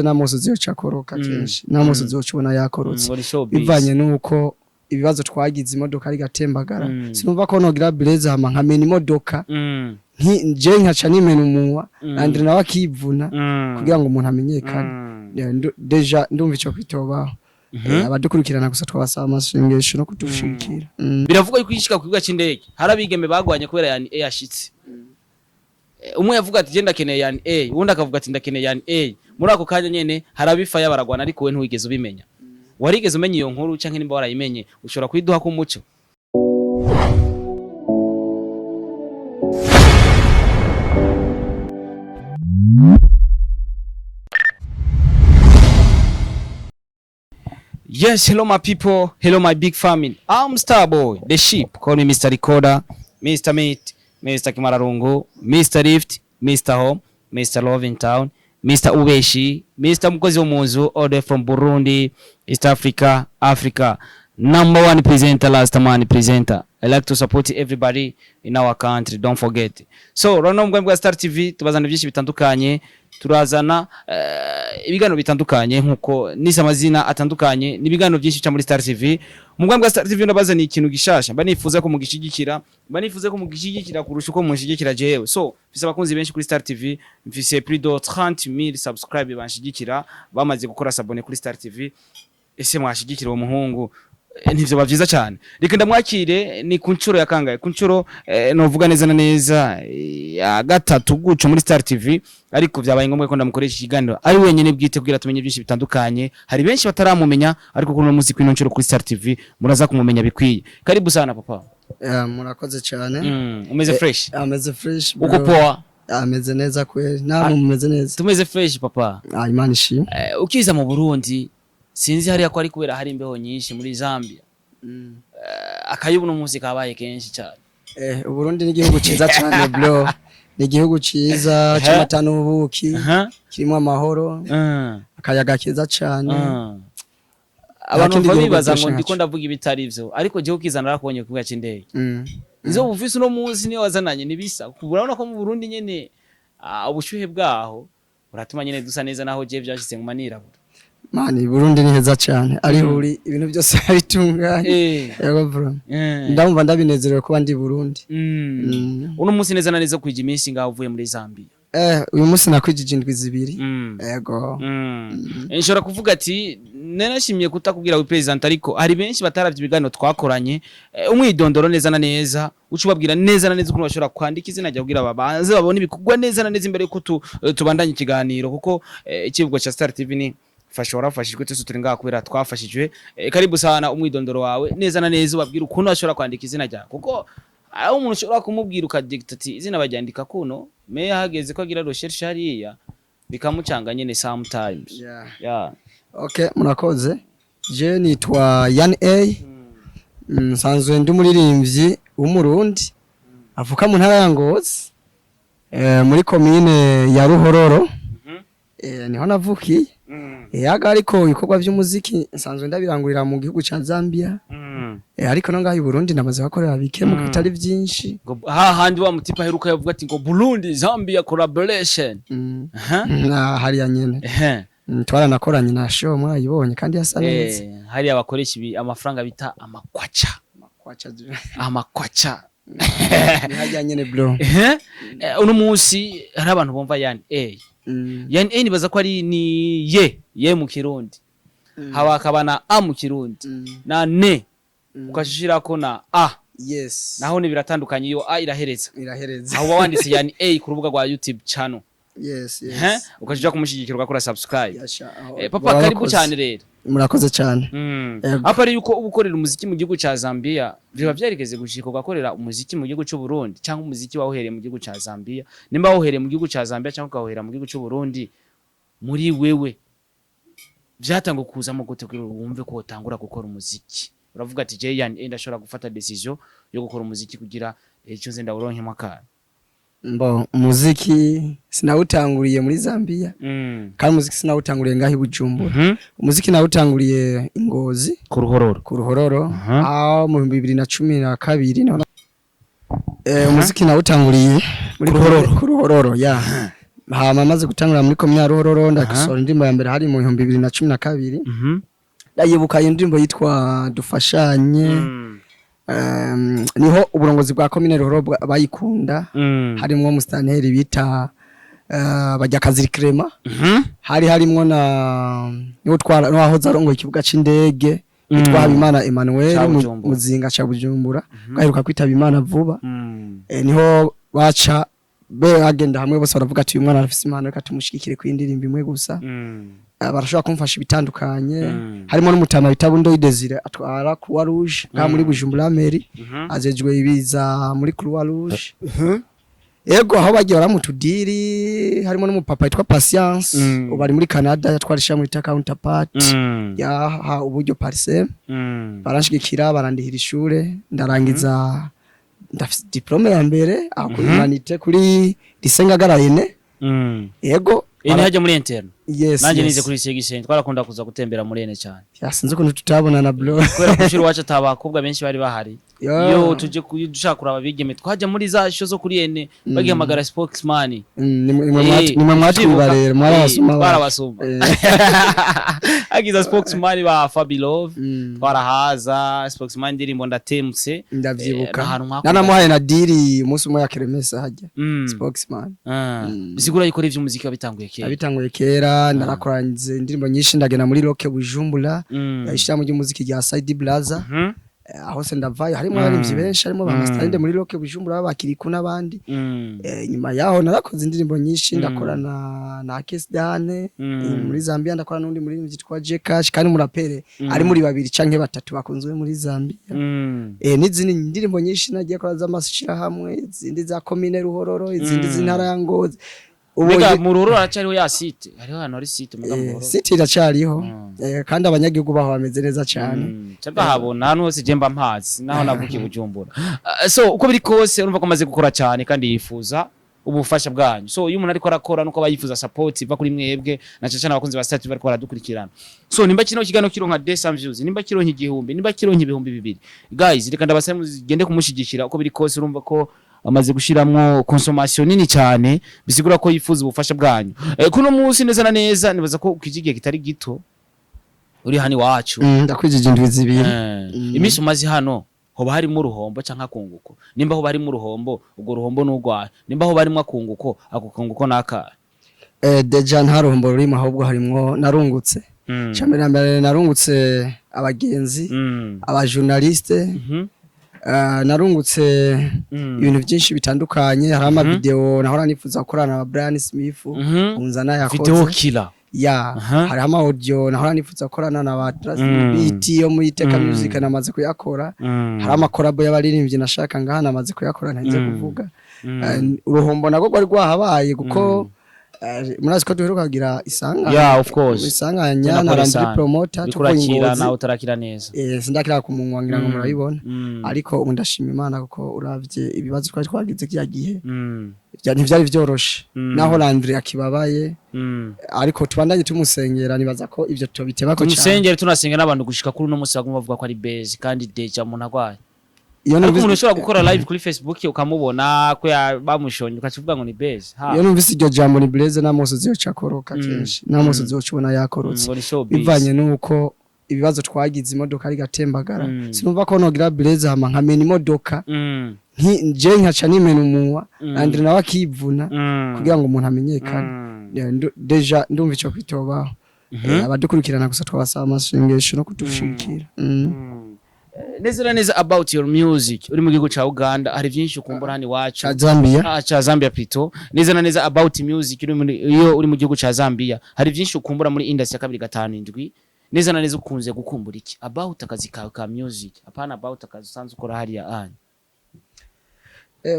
N'amusozi yoca akoroka kenshi, n'amusozi uzoca ubona yakorotse. Ngo ni showbiz. Bivanye n'uko ibibazo twagize, imodoka ari gatembagara. Sinumva ko nogira blaze hama nkamena imodoka, je nkaca nimena umunwa, Landry nawe akivuna kugira ngo umuntu amenyekane. Déjà ndumva ico kwitobaho. Abadukurikirana gusa twabasaba amasengesho no kudushigikira. Biravugwa yuko ishika ku kibuga c'indege hari abigeme bagwanye kubera yani A yashitse. Umwe yavuga ati: "Je ndakeneye yani A", uwundi akavuga ati: "Ndakeneye yani A". Muri ako kanya nyene hari abifaya baragwana, ariko we ntiwigeze ubimenya. Warigeze umenya iyo nkuru, canke nimba warayimenye ushobora kuyiduha ko umuco? Yes, hello my people, hello my big family. I'm Starboy, the sheep. Call me Mr. Recorder, Mr. Meat, Mr. Kimararungu, Mr. Lift, Mr. Home, Mr. Love in Town, Mr. Ubeshi, Mr. Mukozi wo munzu, all the way from Burundi, East Africa, Africa. Number one presenter, last man presenter. I like to support everybody in our country, don't forget. So, rano mbwa bwa Star TV tubazana byinshi bitandukanye, turazana ibiganiro bitandukanye nkuko nise amazina atandukanye n'ibiganiro byinshi cya muri Star TV. Mu bwa Star TV ndabazaniye ikintu gishasha, mba nifuza ko mugishigikira, mba nifuza ko mugishigikira kurusha uko munshigikira jewe. So, mfise abakunzi benshi kuri Star TV, mfise plus de 30,000 subscribe banshigikira, bamaze gukora s'abonner kuri Star TV. Ese mwashigikira uwo muhungu? Ntivyo ba vyiza cyane. Reka ndamwakire. Ni ku nshuro ya kangahe? Ku nshuro novuga neza na neza ya gatatu guco muri Star TV, ariko vyabaye ngombwa ko ndamukoresha ikiganiro ari wenyene bwite kugira tumenye byinshi bitandukanye. Hari benshi bataramumenya, ariko kuri uno munsi, kwino nshuro kuri Star TV muraza kumumenya bikwiye. Karibu sana, papa. Murakoze cyane. Umeze fresh? Ameze fresh, bro. Uko poa? Ameze neza kweli, namwe mumeze neza? Tumeze fresh, papa. Ah, Imana ishimwe. Ukiza mu Burundi, sinzi hariya ko ari kubera hari imbeho nyinshi muri Zambia, akayubu no munsi kabaye kenshi cyane. Uburundi ni igihugu ciza cyane, bro, ni igihugu ciza c'amata n'ubuki, kirimo amahoro, akayaga keza cyane. Abantu kindi bava gihugu bibaza ngo kiryoshe ndiko nkaco. ndavuga ibitari vyo, ariko jewe ukizana narakubonye ku kibuga c'indege. Izo ufise uno munsi niyo wazananye nibisa. Urabona ko mu Burundi nyene ubushuhe bwaho buratuma nyene dusa neza, naho jewe vyashitse nguma nirabura. Man, Burundi ni heza cyane, ari uri ibintu byose bitunganye. Yego, bro. Ndamva ndabinezerewe kuba ndi Burundi. Uno munsi neza na neza kwija iminsi ngaho uvuye muri Zambia? Uyu munsi nakwijije indwi 2. Yego. Nshobora kuvuga ati narashimye kutakubwira wi-present, ariko hari benshi bataravye ibiganiro twakoranye. Umwidondoro neza na neza, uca ubabwira neza na neza ukuntu bashobora kwandika izina ryawe kugira babanze babone ibikorwa neza na neza imbere yuko tubandanye ikiganiro, kuko ikivugo ca Star TV ni fasha warafashijwe. Twese turi ngaha kubera twafashijwe. Karibu sana. Umwidondoro wawe neza na neza, ubabwira ukuntu bashobora kwandika izina ryawe, kuko aho umuntu ushobora kumubwira ukadikta ati izina baryandika kuno, meya hageze ko agira recherche hariya bikamucanga nyene sometimes. Yeah. Okay, murakoze. Je nitwa Yan A. Nsanzwe ndi umuririmbyi w'Umurundi avuka mu ntara ya Ngozi, muri komine ya Ruhororo. Niho navukiye. Yaga ariko ibikorwa by'umuziki nsanzwe ndabirangurira mu gihugu ca Zambia. Ariko no ngaho i Burundi namaze bakorera bike mu bitari byinshi. Ngo hahandi wa mutipa aheruka yavuga ati ngo Burundi Zambia collaboration. Aha. Na hariya nyene. Twaranakoranye na show mwayibonye kandi yasa neza. Hariya bakoresha ibi amafaranga bita amakwacha. Kwacha. Amakwacha. Ni hariya nyene, bro. Uno munsi hari abantu bumva yani A. Yani A nibaza ko ari ni ye ye mu Kirundi. Haba hakaba na A mu Kirundi. Na ne ukashishirako na A. Yes. Naho ni biratandukanye, iyo A irahereza. Irahereza. Aho uba wanditse yani A ku rubuga rwa YouTube channel. Yes. Ukajya kumushyigikira ugakora subscribe. Yasha, aho- Papa, baba karibu bakoze. cyane rero. Murakoze cyane. Yego. Apa ari yuko uba ukorera umuziki mu gihugu ca Zambia, biba byarigeze gushika ugakorera umuziki mu gihugu c'u Burundi, cyangwa umuziki wawuhereye mu gihugu ca Zambia? Nimba wawuhereye mu gihugu ca Zambia cyangwa ukawuhera mu gihugu c'u Burundi, muri wewe vyatanga kuzamo gute kugira wumve ko wotangura gukora umuziki, uravuga ati je yani ndashobora gufata decision yo gukora umuziki kugira ejo nze ndawuronkemo akantu? Mbo umuziki sinawutanguriye muri Zambia, kandi umuziki sinawutanguriye ngaho i Bujumbura. Umuziki nawutanguriye i Ngozi. Ku Ruhororo. Ku Ruhororo, aho mu 2012 niho umuziki nawutanguriye muri Ku Ruhororo. Ku Ruhororo, ya. Hama maze gutangura muri komine ya Ruhororo, ndasohora indirimbo ya mbere hari mu 2012. Ndayibuka iyo ndirimbo yitwa Dufashanye. Niho uburongozi bwa komine Ruhororo bayikunda, harimwo musitanteri bita Bajyakaziri Clement, hari harimwo na niwe n'uwahoze arongoye ikibuga c'indege yitwa Habimana Emmanuel. Ca Bujumbura. Muzinga ca Bujumbura, gaheruka kwitaba Imana vuba. Niho baca be bagenda hamwe bose baravuga ati: "Uyu mwana arafise impano, reka tumushigikire ku indirimbo imwe gusa." Barashobora kumfasha ibitandukanye, harimo n'umutama bita Bundoyi Desire atwara Croix Rouge ngaha muri Bujumbura Mairie, ajejwe ibiza muri Croix Rouge. Ego, aho bagiye baramutudiri, harimo n'umupapa yitwa Patience, ubu ari muri Canada, yatwara ishami bita Counterpart, yaha uburyo Parsem. Baranshigikira, barandihira ishure, ndarangiza, ndafise diplôme ya mbere aho kuri humanités kuri lycée Ngagara ene. Yego. Ini hajya muri interne? Yes. Nanjye Yes. nize kuri lycée Gisenyi, twarakunda kuza gutembera muri ene cyane. Ya, sinzi ukuntu tutabonana, bro. Kubera ku ishuri iwacu ata bakobwa benshi bari bahari. Yo. Iyo tuje dushaka kuraba abigeme, twajya muri za show zo kuri ene, bagihamagara spokesman. Nimwe nimwe mwatwiba rero, mwarabasuma bacu. Twarabasuma. Hagiza spokesman ba Fabilove. Twarahaza spokesman, indirimbo Ndatemutse. Ndavyibuka. Ahantu mwakunda. Nanamuhaye na deal umunsi umwe ya keremesa hajya spokesman. Ah. Bisigura yuko ivy'umuziki wabitanguye kera. Nabitanguye kera, narakoranye indirimbo nyinshi, ndagenda muri Rock Bujumbura, ishirahamwe ry'umuziki rya Saidi Blaza. Aho se ndavayo, harimo abaririmbyi benshi, harimo ba Masterinde muri Rock Bujumbura, bakiriku n'abandi. Nyuma yaho narakoze indirimbo nyinshi, ndakorana na Kesdane muri Zambia, ndakora n'undi muririmbyi yitwa J Cash, kandi murapere ari muri babiri canke batatu bakunzwe muri Zambia. N'izindi ndirimbo nyinshi nagiye kora z'amashirahamwe, izindi za komine Ruhororo, izindi z'intara ya Ngozi. Ubu Mbega mu Ruhororo haracariho ya site? Hariho ahantu hari site muga mu Ruhororo? Site iracariho, kandi abanyagihugu baho bameze neza cane. Ca ndahabona ahantu hose je mba mpazi naho navukiye Bujumbura. So uko biri kose urumva ko amaze gukora cyane kandi yifuza ubufasha bwanyu. So iyo umuntu ariko arakora nuko aba yifuza support iva kuri mwebwe, na cyane cyane abakunzi ba Star TV bariko baradukurikirana. So nimba kino kiganiro kironka 200 views, nimba kironka 1000, nimba kironka 2000, guys, reka ndabasabe mugende kumushyigikira. Uko biri kose urumva ko amaze gushiramwo consommation nini cyane, bisigura ko yifuza ubufasha bwanyu. Kuno munsi neza na neza nibaza ko ukije igihe kitari gito uri hano iwacu. Ndakwijije indwi 2. Iminsi umaze hano hoba harimo uruhombo canke akunguko? Nimba hoba harimo uruhombo, ubwo ruhombo n'urwaye? Nimba hoba harimo akunguko, ako kunguko n'akahe? Déjà nta ruhombo rurimo, ahubwo harimwo narungutse. Cambere na mbere narungutse abagenzi, abajournaliste, narungutse ibintu byinshi bitandukanye. Hari ama video nahora nifuza gukorana na Brian Smith, unzana yakoze. Video killer. Ya. Hari ama audio nahora nifuza gukorana na ba Trust Beat yo muri Teka Music, namaze kuyakora. Hari ama collabo y'abaririmbyi nashaka ngaha, namaze kuyakora, ntarinze kuvuga. Uruhombo nagwo rwari rwahabaye kuko murazi ko duheruka kugira isanganya. Yeah, of course. Isanganya na Landry Promoter. Uriko urakira nawe utarakira neza. Sindakira ku munwa, ngira ngo murabibona. Ariko ubu ndashima Imana kuko uravye ibibazo twari twagize kiriya gihe, ntivyari vyoroshe. Naho Landry akibabaye, ariko tubandanye tumusengera, nibaza ko ivyo tubitebako cyane. Tumusengere, tunasenga n'abantu gushika kuri uno munsi baguma bavuga ko ari base kandi déjà umuntu agwaye. Iyo Ariko numvise umuntu ushobora gukora live kuri Facebook ukamubona ko bamushonye, ukacuvuga ngo ni base ha. Iyo numvise iryo jambo ni Blaze, n'amaso ziyoca akoroka kenshi, n'amaso ziyoca ubona yakorotse. Ngo ni showbiz. Bivanye nuko ibibazo twagize, imodoka ari gatembagara. Sinumva ko nogira Blaze hama nkamena imodoka, nje nkaca nimena umunwa, Landry nawe akivuna, kugira ngo umuntu amenyekane. Ya, déjà ndumva ico kwitobaho. Abadukurikirana gusa twabasaba amasengesho no kudushigikira. Neza na neza about your music, uri mu gihugu ca Uganda, hari byinshi ukumbura hano iwacu? Ca Zambia. Ah, ca Zambia plutôt. Neza na neza about music, uri muri iyo uri mu gihugu ca Zambia, hari byinshi ukumbura muri industry ya 257. Neza na neza ukunze gukumbura iki about akazi kawe ka music, apana about akazi usanzwe ukora hariya anya?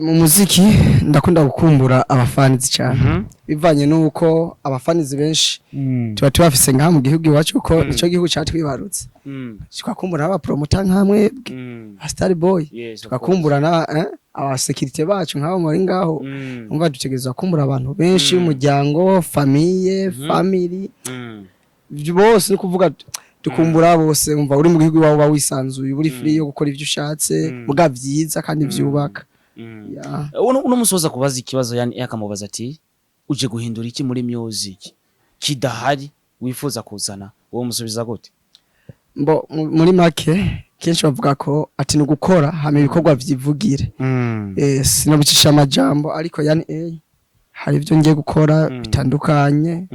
Mu muziki ndakunda gukumbura abafanizi cyane, bivanye nuko abafanizi benshi tuba tubafise ngaha mu gihugu iwacu, kuko nico gihugu catwibarutse. Tugakumbura n'abapromota nkamwebwe, Star Boy. Yes, of Tugakumbura na abasekirite bacu nk'abo muri ngaho. Umva, dutegerezwa kumbura abantu benshi, umuryango, famille, family bose, ni kuvuga dukumbura bose. Umva, uri mu gihugu iwawe uba wisanzuye, uba uri free yo gukora ivyo ushatse, muga vyiza kandi vyubaka. Yeah. Uno musoza kubaza ikibazo, yani yakamubaza ati Uje guhindura iki muri music kidahari wifuza kuzana? Uwo musubiza gute? Mbo muri make, kenshi bavuga ko ati ni ugukora hama ibikorwa vyivugire. Sinobicisha amajambo, ariko yani hari ibyo ngiye gukora bitandukanye.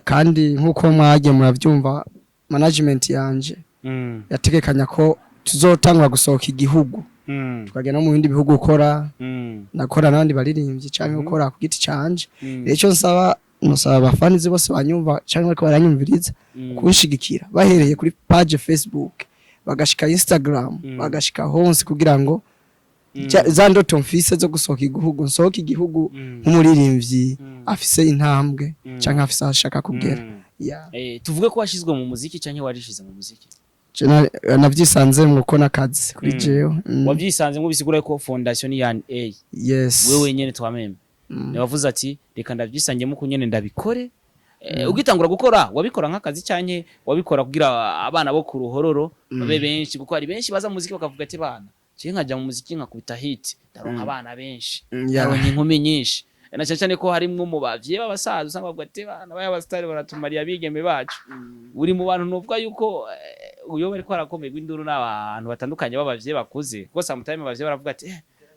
Kandi nk'uko mwagiye muravyumva, management yanje yategekanya ko tuzotangura gusohoka igihugu, tukagenda no mu bindi bihugu gukora, nakora n'abandi baririmbyi canke gukora ku giti canje. Rero ico nsaba, nosaba abafanizi bose banyumva canke bariko baranyumviriza kunshigikira, bahereye kuri page Facebook, bagashika Instagram, bagashika hose, kugira ngo za ndoto mfise zo gusohoka igihugu, nsohoka igihugu nk'umuririmbyi afise intambwe canke afise aho ashaka kugera. Yeah. Tuvuge ko washizwe mu muziki canke warishize mu muziki? Je navyisanzemwo ko n'akazi kuri jewe. Wavyisanzemwo, bisigura ko fondation ni ya A? Yes. Wewe nyene twameme wavuze ati reka ndavyisangemo uko nyene ndabikore. Ugitangura gukora, wabikora nk'akazi canke wabikora kugira abana bo ku Ruhororo babe benshi? Kuko hari benshi baza mu muziki bakavuga ati bana, je nkaja mu muziki nkakubita hit, ndaronka abana benshi, ndaronka inkumi nyinshi. Na cyane cyane ko harimwo mu bavyeyi b'abasaza usanga bavuga ati bana baya basitari baratumariye abigeme bacu. Uri mu bantu nuvuga yuko uyo bariko arakomerwa induru n'abantu batandukanye b'abavyeyi bakuze, kuko sometimes abavyeyi baravuga ati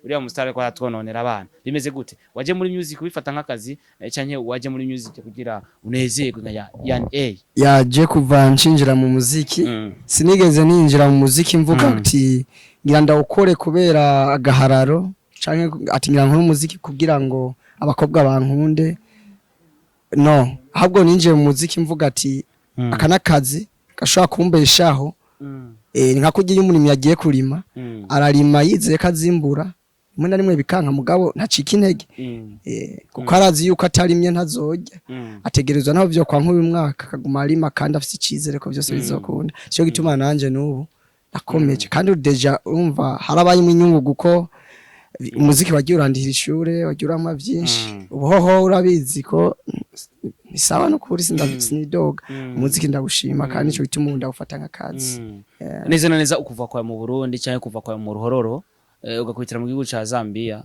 uriya musitari ariko aratwononera abana. Bimeze gute? Waje muri music ubifata nk'akazi canke waje muri music kugira unezerwe nka ya Yan A? Yaje kuva nshinjira mu muziki, sinigeze ninjira mu muziki mvuga ati ngira ndawukore kubera agahararo, canke ati ngira nkore umuziki kugira ngo abakobwa bankunde. No, ahubwo ninjiye mu muziki mvuga ati aka n'akazi gashobora kumbeshaho. Ni nka kurya iyo umurimyi yagiye kurima, ararima yizeye ko azimbura, rimwe na rimwe bikanka, mugabo ntacika intege, kuko arazi yuko atarimye ntazorya. Ategerezwa naho vyo kwa nk'uyu mwaka akaguma arima kandi afise icizere ko vyose bizokunda. Sico gituma nanje n'ubu nakomeje, kandi déjà urumva harabayemo inyungu, kuko umuziki wagiye urandihira ishure, wagiye urampa vyinshi. Ubu hoho urabizi ko ni sawa n'ukuri, sinidoga. Umuziki ndawushima, kandi nico gituma ubu ndawufata nk'akazi. Neza na neza, ukuva kwawe mu Burundi cyangwa kuva kwawe mu Ruhororo, ugakubitira mu gihugu ca Zambia,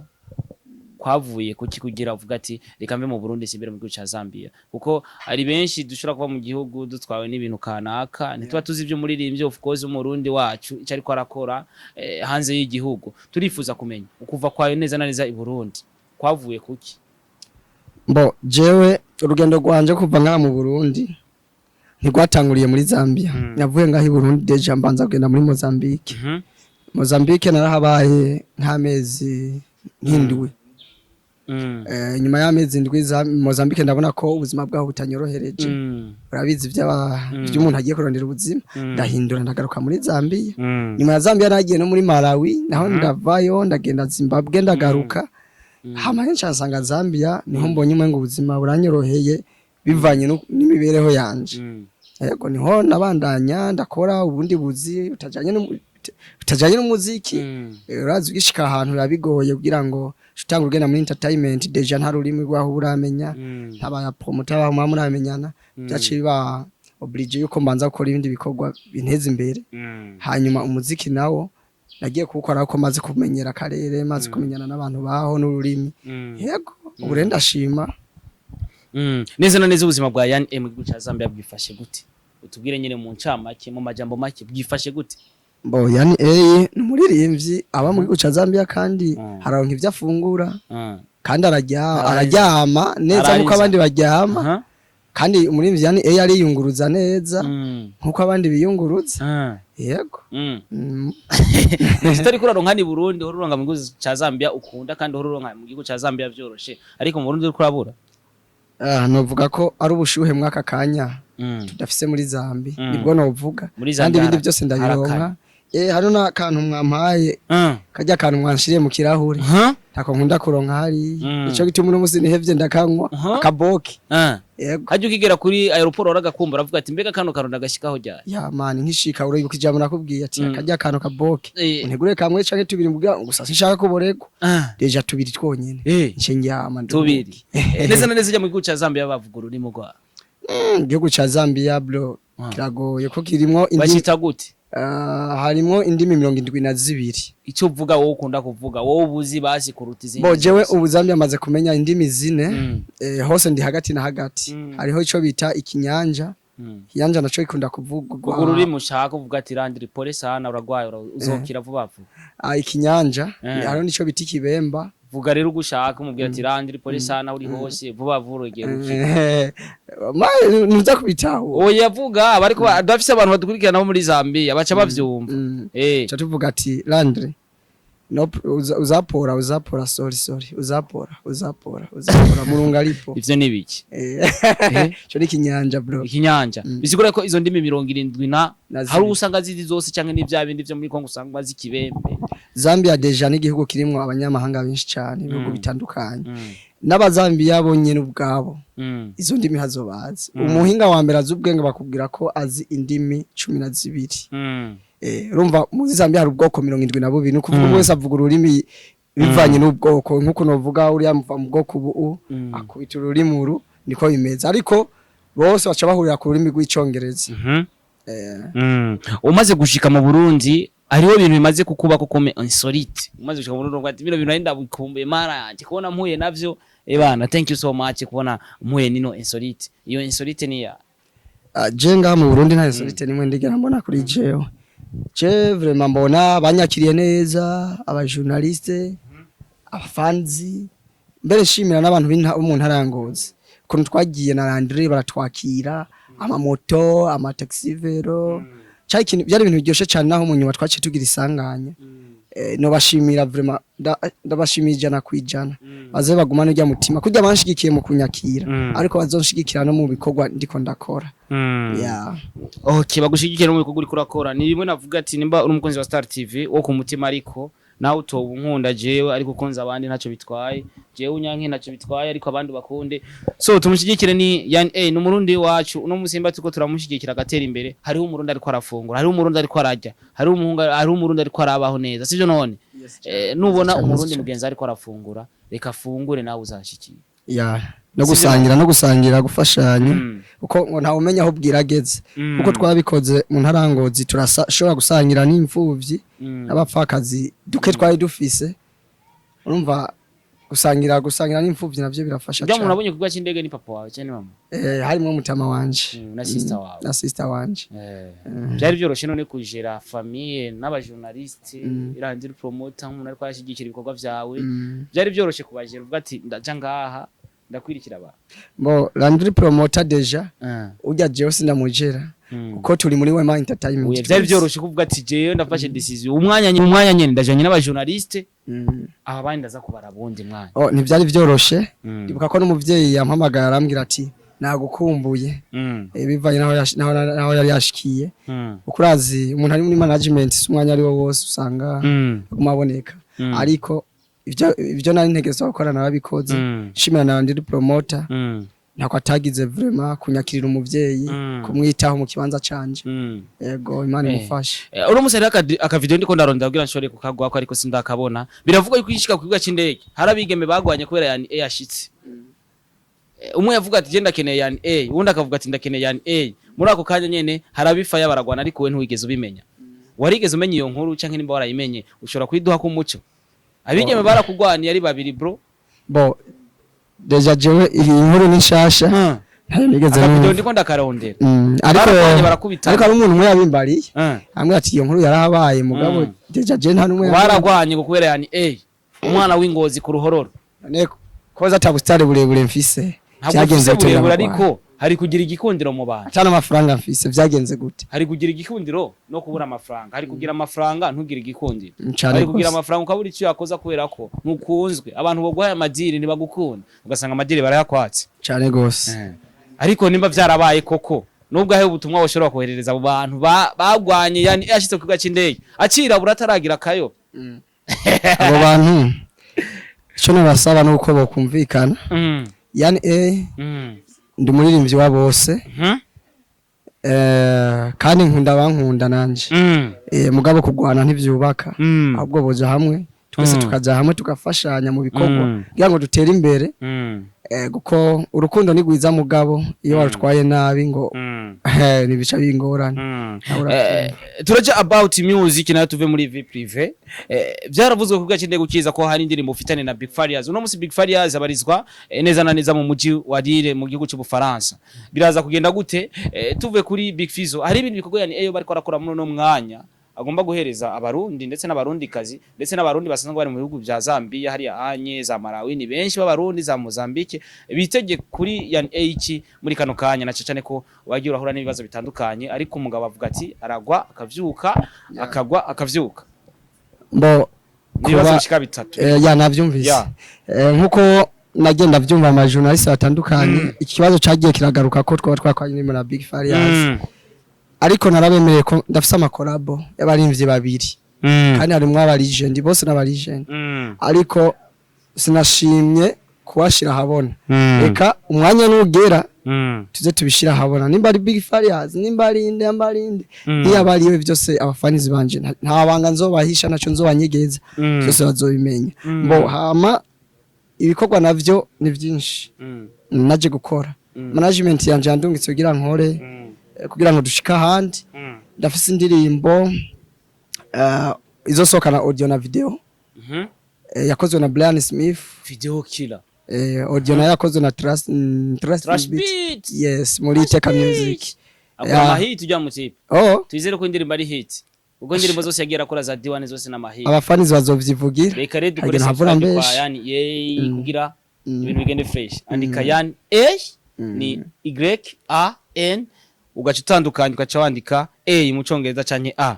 kwavuye kuki kugira uvuga ati reka mve mu Burundi simbere mu gihugu ca Zambia? Kuko ari benshi dushobora kuba mu gihugu dutwawe n'ibintu kanaka, ntituba tuzi ibyo umuririmbyi, of course umurundi wacu, icyo ariko arakora hanze y'igihugu. Turifuza kumenya ukuva kwawe neza na neza i Burundi kwavuye kuki? Mbo jewe urugendo rwanje kuva ngaha mu Burundi ntirwatanguriye muri Zambia. Navuye ngaha i Burundi, déjà mbanza kugenda muri Mozambique. Mozambique narahabaye nk'amezi nk'indwi. Nyuma y'amezi 7 za Mozambique, ndabona ko ubuzima bwaho butanyorohereje. Urabizi vy'umuntu agiye kurondera ubuzima. Ndahindura, ndagaruka muri Zambia. Nyuma ya Zambia nagiye no muri Malawi, naho ndavayo ndagenda Zimbabwe, ndagaruka. Hama henshi nsanga Zambia niho mbonye umengo ubuzima buranyoroheye bivanye n'imibereho yanje. Yego, niho nabandanya ndakora ubundi buzi butajanye n'umuziki. Urazi ugishika ahantu biba bigoye kugira ngo utange ugenda muri entertainment, déjà nta rurimi rwaho uramenya, ntaba promoter baho muba muramenyana. Byaciye biba obligé yuko mbanza gukora ibindi bikorwa binteza imbere. Hanyuma umuziki nawo nagiye kuwukora ko maze kumenyera akarere, maze kumenyana n'abantu baho n'ururimi. Yego, ubu rero ndashima. Neza na neza, ubuzima bwa Yan mu gihugu ca Zambia bwifashe gute? Utubwire nyine mu ncamake, mu majambo make, bwifashe gute? Bo, yani ni umuririmbyi aba mu gihugu ca Zambia, kandi haronka ivyo afungura, kandi araryama neza Arariza. nkuko abandi baryama. Kandi umuririmbyi yani ariyunguruza neza nkuko abandi biyunguruza. Yego. Tutari kuraronka ni Burundi, uhora uronka mu gihugu ca Zambia ukunda, kandi uhora uronka mu gihugu ca Zambia vyoroshe, ariko mu Burundi uriko urabura. Ah, novuga ko ari ubushuhe mwaka kanya tudafise muri Zambi. Nibwo novuga. Muri Kandi Zambia ibindi byose ndabironka. harakanye. Hano n'akantu mwampaye, kajya kantu mwanshiriye mu kirahure, ntako nkunda kuronka hariya. Nico gituma uno musi nihevye ndakanywa akaboki. Yego. Hajya ukigera kuri aéroport waragakumva, uravuga ati mbega kano kantu ndagashikaho ryari? Ya mani, nkishika uribuka ijambo nakubwiye ati kajya kantu kaboki untegure kamwe canke tubiri, mbwa gusa sinshaka kuboregwa. Déjà tubiri twonyene nce ndyama nduhuke. Tubiri. Neza na neza, ujya mu gihugu ca Zambia bavuga ururimi rwa Igihugu ca Zambia, bro. Kiragoye ko kirimwo indimi. Bacita gute? Harimwo indimi 72. Icyo uvuga wowe, ukunda kuvuga wowe, ubuzi basi kuruta izindi Bo jewe zose. ubu Zambia amaze kumenya indimi zine. Hose ndi hagati na hagati. Hariho ico bita ikinyanja. Ikinyanja naco gikunda kuvugwa. Vuga ururimi ushaka uvuga ati: "Landry, pole sana, uragwaye, uzokira vuba vuba." Ah, ikinyanja. Hariho nico bita ikibemba. Vuga rero uko ushaka, umubwira ati: "Landry, pole sana, uri hose, vuba vuba ugiye gukira." Ntuza kubitahura. Oya, vuga, bariko dafise abantu badukurikirana bo muri Zambia baca bavyumva. Ca tuvuga ati: "Landry, no, uzapora, uzapora, sorry, sorry, uzapora, uzapora, uzapora, Mulungu alipo." Ivyo ni biki? Ico ni ikinyanja, bro. Ikinyanja. Bisigura ko izo ndimi mirongo irindwi na Na hari zibiri. usanga zizi zose, canke n'ivya bindi vyo muri Kongo usanga bazi ikibembe? Zambia déjà n'igihugu kirimwo abanyamahanga benshi cyane, ibihugu bitandukanye. N'abazambiya bonyene ubwabo izo ndimi hazobazi. Umuhinga wa mbere azi ubwenge bakubwira ko azi indimi 12. Urumva muri Zambia hari ubwoko 72, ni ukuvuga umwe wese avuga ururimi bivanye n'ubwoko, nk'uko novuga uriya muva mu bwoko ubu akubita ururimi uru, niko bimeze, ariko bose baca bahurira ku rurimi rw'Icongereza. Umaze gushika mu Burundi, hariho ibintu bimaze kukuba koko insolite? Umaze gushika mu Burundi uvuga ati: "Bino bintu nari ndabikumbuye, mara yanje kubona mpuye navyo, ebana, thank you so much kubona mpuye nino insolite." Iyo insolite ni ya? Ah, je ngaha mu Burundi nta insolite nimwe ndigera mbona kuri jewe. Je vraiment mbona banyakiriye neza, abajournaliste, abafanzi, mbere nshimira n'abantu bo mu ntara ya Ngozi, ukuntu twagiye na Landry baratwakira, amamoto, amataxi vélo, cari ikintu byari ibintu biryoshe cyane, naho mu nyuma twaciye tugira isanganya. Nobashimira vraiment, ndabashimiye 100%. Baze bagumane urya mutima kurya banshigikiye mu kunyakira, ariko bazonshigikira no mu bikorwa ndiko ndakora, yeah. Okay, bagushigikira mu bikorwa uriko urakora. Ni bimwe navuga ati nimba uri umukunzi wa Star TV wo ku mutima, ariko nawe utoba unkunda jewe, ariko ukunze abandi ntacyo bitwaye, jewe unyanke ntacyo bitwaye, ariko abandi bakunde. So tumushyigikire, ni yani ni umurundi wacu. Uno musimba tuko turamushyigikira agatera imbere. Hariho umurundi ariko arafungura, hariho umurundi ariko ararya, hariho umuhungu, hariho umurundi ariko arabaho neza, sivyo? None nubona umurundi mugenzi ariko arafungura, reka afungure, nawe uzashikira. Ya, no gusangira, no gusangira, gufashanya, kuko ngo ntawe umenya aho bwira ageze. Kuko twabikoze mu ntara ya Ngozi, turashobora gusangira n'imfuvyi n'abapfakazi duke twari dufise. Urumva gusangira n'imfuvyi navyo birafasha Ujya umuntu cyane. abonye ku kibuga cy'indege ni papa wawe cyangwa ni mama? Harimwo mutama wanje. Na sister wawe. Na sister wanje. Byari byoroshe none kujera famille n'abajournaliste, Landry Promoter, nk'umuntu ariko arashyigikira ibikorwa vyawe? Byari byoroshe kubajera, uvuga ati: "Ndaja ngaha, ndakwirikira abantu"? Bo Landry Promoter déjà urya jewe sindamujera, kuko turi muri Wema Entertainment Oya, byari twese. byoroshe kuvuga ati: "Jewe ndafashe decision, umwanya nyene ndajanye n'abajournaliste, aba bandi ndaza kubara bundi mwanya"? Oh, ntibyari byoroshe. Ndibuka ko n'umuvyeyi yampamagara arambwira ati: "Nagukumbuye." Bivanye naho yari yashikiye, kuko urazi umuntu ari muri management si umwanya ari wo wose usanga aguma aboneka. Ariko ivyo nari ntegerezwa gukora narabikoze. Nshimira na Landry Promoter, ntako atagize vraiment kunyakirira umuvyeyi, kumwitaho mu kibanza canje. Yego, Imana imufashe. Uno musi hariho akavideo ndiko ndarondera kugira nshobore kukagwako, ariko sindakabona. Biravugwa yuko ishika ku kibuga c'indege hari abigeme bagwanye kubera yani A yashitse. Umwe yavuga ati: "Je ndakeneye yani A", uwundi akavuga ati: "Ndakeneye yani A". Muri ako kanya nyene hari abifaya baragwana, ariko we ntiwigeze ubimenya. Warigeze umenya iyo nkuru, canke nimba warayimenye ushobora kuyiduha ku muco? Abigeme barakugwaniye ari babiri, bro. Bo déjà jewe iyi nkuru ni nshasha, ntayo nigeze Akavideo numva. ndiko ndakarondera. Ariko Baragwanye, barakubitana. Ariko hari umuntu umwe yabimbariye, ambwira ati iyo nkuru yarahabaye, mugabo déjà je nta numwe yambariye. Baragwanye ngo kubera yani A, umwana w'ingozi ku Ruhororo. None koza ata busitari burebure mfise, Ntabwo vyagenze ufise gute burebure, ndamugwanya? ariko hari kugira igikundiro mu bantu. Ata n'amafaranga mfise, vyagenze gute? Hari kugira igikundiro no kubura amafaranga, hari kugira amafaranga ntugire igikundiro. Cane Hari kugira gose. amafaranga ukabura icyo yakoza, kubera ko ntukunzwe, abantu baguhaye amadiri ntibagukunda, ugasanga amadiri barayakwatse. Cane gose. Ariko nimba vyarabaye koko, nubwo ahe ubutumwa woshobora koherereza abo bantu bagwanye yani yashitse ku kibuga c'indege acirabura ataragira akayo? Abo bantu ico nabasaba nuko bokumvikana. Yani ndi umuririmbyi wa bose. Kandi nkunda abankunda nanje. Mugabo kugwana ntivyubaka, ahubwo boja hamwe. Twese tukaja hamwe, tugafashanya mu bikorwa kugira ngo dutere imbere. Kuko urukundo ni rwiza, mugabo iyo warutwaye nabi ngo nibica bingorane. Nawe urabyumva. Turaja about music nayo, tuve muri vie privée. Byaravuzwe ku gakinde gukiza ko hari indirimbo ufitane na Big Farious. Uno musi Big Farious abarizwa neza na neza mu muji wa Lille mu gihugu cy'Ubufaransa. Biraza kugenda gute? Tuve kuri Big Fizzo, hari ibindi bikorwa yani eyo bariko arakora muri uno mwanya agomba guhereza Abarundi ndetse n'Abarundi kazi ndetse n'Abarundi basanzwe bari mu bihugu bya Zambia hariya anye za Malawi, ni benshi b'Abarundi za Mozambique bitege kuri yani H muri kano kanya, na cyane ko wagiye urahura n'ibibazo bitandukanye, ariko umugabo avuga ati aragwa akavyuka, akagwa akavyuka. Mbo Ibibazo bishika bitatu. Ya, navyumvise. Nkuko nagenda vyumva ama journaliste batandukanye, ikibazo cagiye kiragaruka ko twaba twakwanye na Big Farious, ariko narabemereye ko ndafise ama collabo y'abarimvyi babiri, kandi harimwo aba legend bose n'aba legend, ariko sinashimye kuwashira ahabona. Reka umwanya nugera tuze tubishira ahabona, nimba ari Big Farious, nimba ari inde, nimba ari inde, niyo aba ariwe byose. Abafanizi banje nta banga nzobahisha, naco nzobanyegeza, byose bazobimenya. Mbo hama ibikorwa navyo ni vyinshi naje gukora. Management yanje yandungitse kugira nkore, kugira ngo dushike ahandi. Ndafise indirimbo izosohoka na audio na video, yakozwe na Brian Smith. Video killer. Audio nayo yakozwe na Trust, Trust Trash Beat. Beat. Yes, muri Iteka Music. Akora ama hit ujya mu tipe. Oh. Twizere ko indirimbo ari hit, ubwo indirimbo zose yagiye arakora za D1 zose n'ama hit. Abafanizi bazovyivugira. Reka rero dukore Hagira havura subscribe kwa mbeshi. yani yey kugira ibintu bigende fresh. Andika yani A ni Y A N, ugaca utandukanya ugaca wandika A mu Congereza canke A.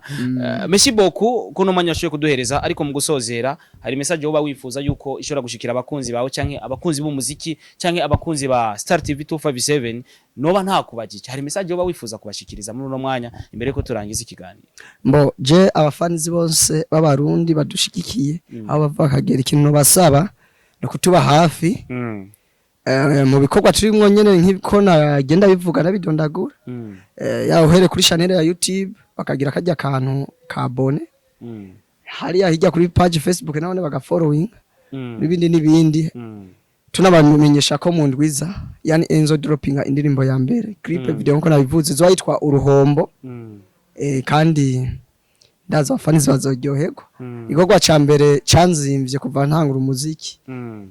Merci beaucoup kuno mwanya washoboye kuduhereza, ariko mu gusozera hari message woba wifuza yuko ishobora gushikira abakunzi bawe canke abakunzi b'umuziki canke abakunzi ba Star TV 257 noba nta kubagije, hari message woba wifuza kubashikiriza muri uno mwanya imbere ko turangiza ikiganiro? Mbo je abafanizi bose b'Abarundi badushigikiye aho bava bakagera, ikintu basaba ni ukutuba hafi mu bikorwa turimwo nyene, nk'uko nagenda bivuga nabidondagura. Yaba uhere kuri channel ya YouTube bakagira kajya kantu ka abonner, hariya hirya kuri page Facebook nabone baga following, n'ibindi n'ibindi. Tunabamenyesha ko mu ndwiza yani Enzo dropping indirimbo ya mbere, clip video, nkuko nabivuze, zo yitwa Uruhombo. Kandi ndaza abafanizi bazoryoherwa. Igikorwa ca mbere canzimvye kuva ntangura umuziki,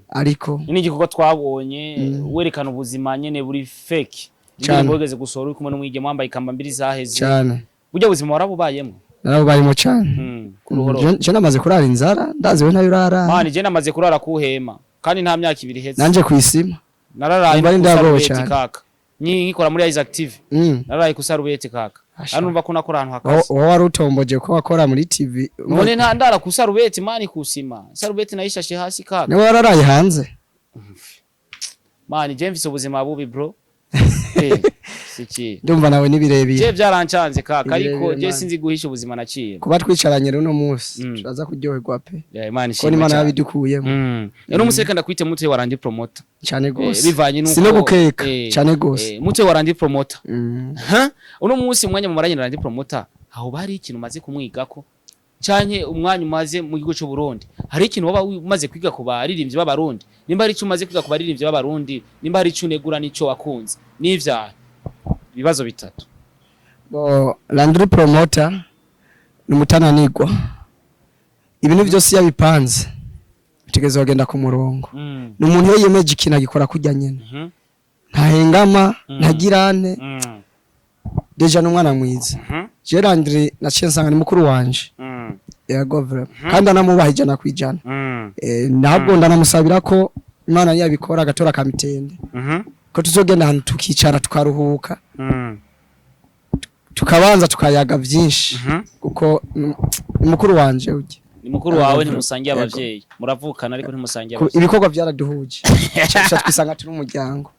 ariko Ni igikorwa twabonye werekana ubuzima nyene buri fake. Cane. Indirimbo wigeze gusohora uri kumwe n'umwigeme wambaye ikamba mbiri zaheze. Cane. Burya buzima warabubayemwo? Narabubayemo cane. Ku ruhoro. Je namaze kurara inzara, ndazi we ntayo urara. Man, je namaze kurara kuhema kandi nta myaka 2 iheze. Nanje kwisima. Nararaye Numva ari ku ndagowe sarubeti cane. kaka. Ni nkikora muri Isaac TV. Nararaye ku sarubeti kaka. Asha. Hano numva ko nakora ahantu hakaze. Wowe wari utomboje ko wakora muri TV. None nta ndara ku sarubeti man, kusima. Sarubeti nayishashe hasi kaka. Niwe wararaye hanze. Man, je mfise ubuzima bubi bro. Siki. Ndumva nawe Je nibirebire. byarancanze kaka, ariko Ibirebire, je man. sinzi guhisha ubuzima naciye. Kuba twicaranye rero uno munsi, turaza kuryoherwa pe. Ya, Imana Ko ishimwe n'Imana cyane. yabidukuyemo. Rero umusore kandi akwite Mutwe wa Randi Promoter. Cane gose. Bivanye nuko sino gukeka, cane gose. Mutwe wa Randi Promoter. Ha? Uno munsi umwanya mumaranye na Randi Promoter, aho bari ikintu umaze kumwigako canke umwanya umaze mu gihugu cy'u Burundi, hari ikintu waba umaze kwiga ku baririmbyi b'Abarundi? Nimba hari ico umaze kwiga ku baririmbyi b'Abarundi, nimba hari ico unegura n'ico wakunze n'ivyaha, ibibazo bitatu. Bo Landry Promoter ni umutananirwa. Ibintu byose iyo abipanze bitegeza kugenda ku murongo. Ni umuntu iyo yiyemeje ikintu agikora kurya nyene. Ntahengama, ntagirane. Déjà ni umwana mwiza. Je Landry naciye nsanga ni mukuru wanje. Yego vraiment, kandi anamubaha 100%. Ntabwo ndanamusabira ko Imana yabikora agatora kamitende, ko tuzogenda ahantu tukicara tukaruhuka, tukabanza tukayaga byinshi, kuko ni mukuru wanje ujye. Ni mukuru wawe, ntimusangiye Yego. abavyeyi, muravukana ariko ntimusangiye abavyeyi. Ibikorwa byaraduhuje. Tuca twisanga turi umuryango.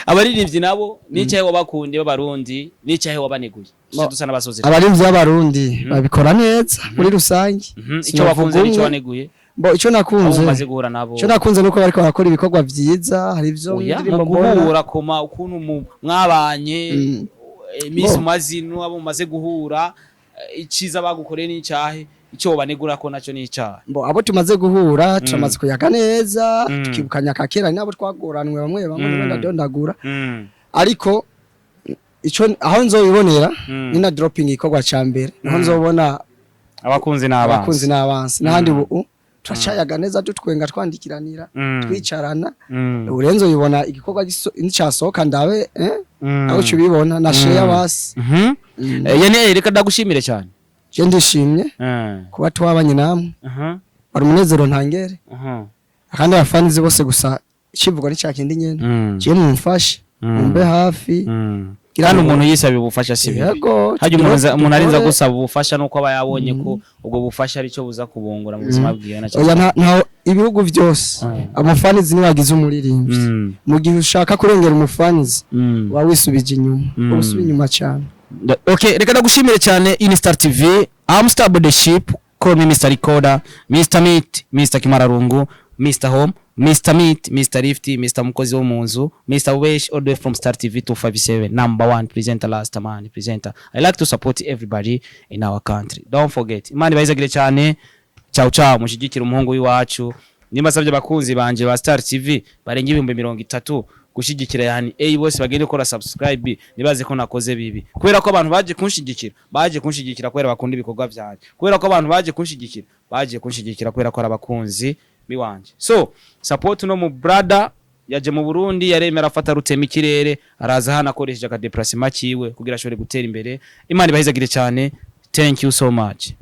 Abaririmbyi nabo n'icyahe wabakundiye b'Abarundi, n'icyahe wabaneguye? Tuce dusa n'abasozi. Abarimvyi b'Abarundi babikora neza muri rusange. Icyo Sinovuga wakunze n'icyo umwe. waneguye Bo icyo abo nakunze, umaze guhura nabo. icyo nakunze nuko bariko barakora ibikorwa vyiza, hari ivyo Oya, indirimbo mu mbona. guhura koma ukuntu mwabanye, iminsi Bo. umaze ino, abo mumaze guhura, iciza bagukoreye n'icyahe. Ico banegura ko naco ni icaha? Mbo abo tumaze guhura, turamaze kuyaga neza, tukibukanya kakera nabo twagoranwe bamwe bamwe, ndadondagura, ariko ico aho nzobibonera ni na dropping ikorwa ca mbere, niho nzobona abakunzi n'abanzi. Abakunzi n'abansi n'ahandi. Ubu turacayaga neza, dutwenga, twandikiranira, twicarana. Urenze uyibona igikorwa nicasohoka ndabe, aho ubibona na share basi. Yani reka ndagushimire cyane. Je ndishimye kuba twabanye namwe. Wari umunezero ntangere. Kandi abafanizi bose, gusa icivugo ni ca kindi nyene: je mumfashe, mumbe hafi. Kugira Kandi ngo- umuntu yisaba ubufasha si bibi. Yego. Hajya umuntu umuntu arinza dukore. gusaba ubufasha nuko aba yabonye ko ubwo bufasha aricyo buza kubungura mu buzima bwiwe na Oya, nta ibihugu byose amafanizi nibagize umuririmbyi. Mu gihe ushaka kurengera umufanizi, uba wisubije inyuma, uba usubiye inyuma cyane. Okay, reka ndagushimire cyane. In Star TV, I'm Star the Ship, call me Mr. Recorder, Mr. Meat, Mr. Kimararungu, Mr. Home, Mr. Meat, Mr. Lift, Mr. Mukozi wo mu nzu, Mr. Wesh, all the way from Star TV 257, number one presenter, last man presenter. I like to support everybody in our country. Don't forget. Imana ibahezagire cyane. Ciao ciao, mushigikire umuhungu w'iwacu. Nimba savye abakunzi banje ba Star TV barenga 30,000 gushigikira yani bose bagende gukora subscribe, nibaze ko nakoze bibi, kubera ko abantu baje kunshigikira, baje kunshigikira kubera bakunda ibikorwa vyanje, kubera ko abantu baje kunshigikira, baje kunshigikira kubera ko ari abakunzi biwanje. So support no mu brother yaje mu Burundi, yaremera afata rutema ikirere, araza hano akoresheje aka déplacement kiwe kugira ashobore gutera imbere. Imana ibahezagire cyane. Thank you so much.